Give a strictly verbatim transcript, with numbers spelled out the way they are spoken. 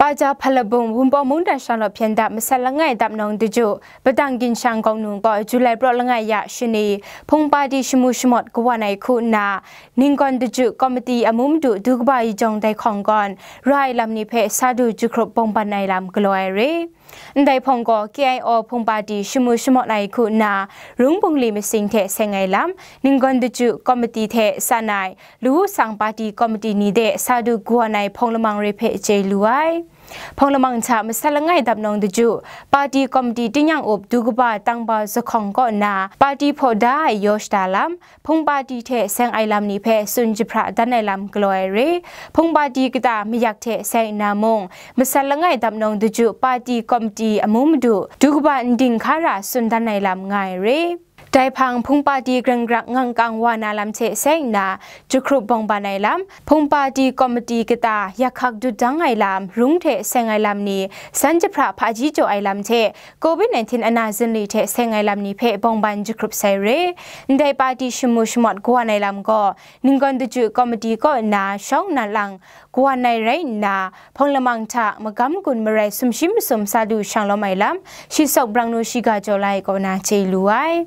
Aja Hpalabung Wunpawng Mungdan Shanglawt Hpyen Dap Masat Langai Dap Nawng Daju Padang Ginshang Gawng Nu gaw July praw langai ya shani, Hpung Pati Shamu Shamawt kawan ai hku nna, Ninggawn Daju Komiti Amu Madu Du Kaba Yajawng Dai Hkawng gawn ra ai lam ni hpe sa du jahkrup bawng ban ai lam galaw ai re. Ndai hpawng gaw K I O Hpung Pati Shamu Shamawt ai hku nna, Rung Bungli Masing hte seng ai lam, Ninggawn Daju Komiti hte san ai, Lu Wu Sang Pati Komiti ni de sa du kawan ai hpawng lamang re hpe chye lu ai. Hpawng lamang hta Masat Langai Dap Nawng Daju, Pati Komiti Tingnyang Up Du Kaba Tangba Zahkawng kaw nna, Pati hpaw da ai yaw shada lam, Hpung Pati hte seng ai lam ni hpe tsun jahpra dan ai lam galaw ai re. Hpung Pati kata mayak hte seng nna mung, Masat Langai Dap Nawng Daju Pati Komiti Amu Madu Du Kaba Nding Hkara tsun dan ai lam nga ai re. Dai hpang Hpung Pati grang grang ngang kang wa na lam hte seng nna, jahkrup bawng ban ai lam, Hpung Pati Komiti kata yak hkak dut dang ai lam, rung hte seng ai lam ni, san jahpra hpaji jaw ai lam hte, Covid nineteen ana zinli hte seng ai lam ni hpe bawng ban jahkrup sai re. Ndai Pati Shamu Shamawt kawan ai lam gaw, Ninggawn Daju Komiti kaw nna shawng nna lang kawan ai rai nna, hpawng lamang hta magam gun marai sumshi masum sa du shanglawm ai lam, shi sawk brang nu shiga jaw lai kaw na chye lu ai.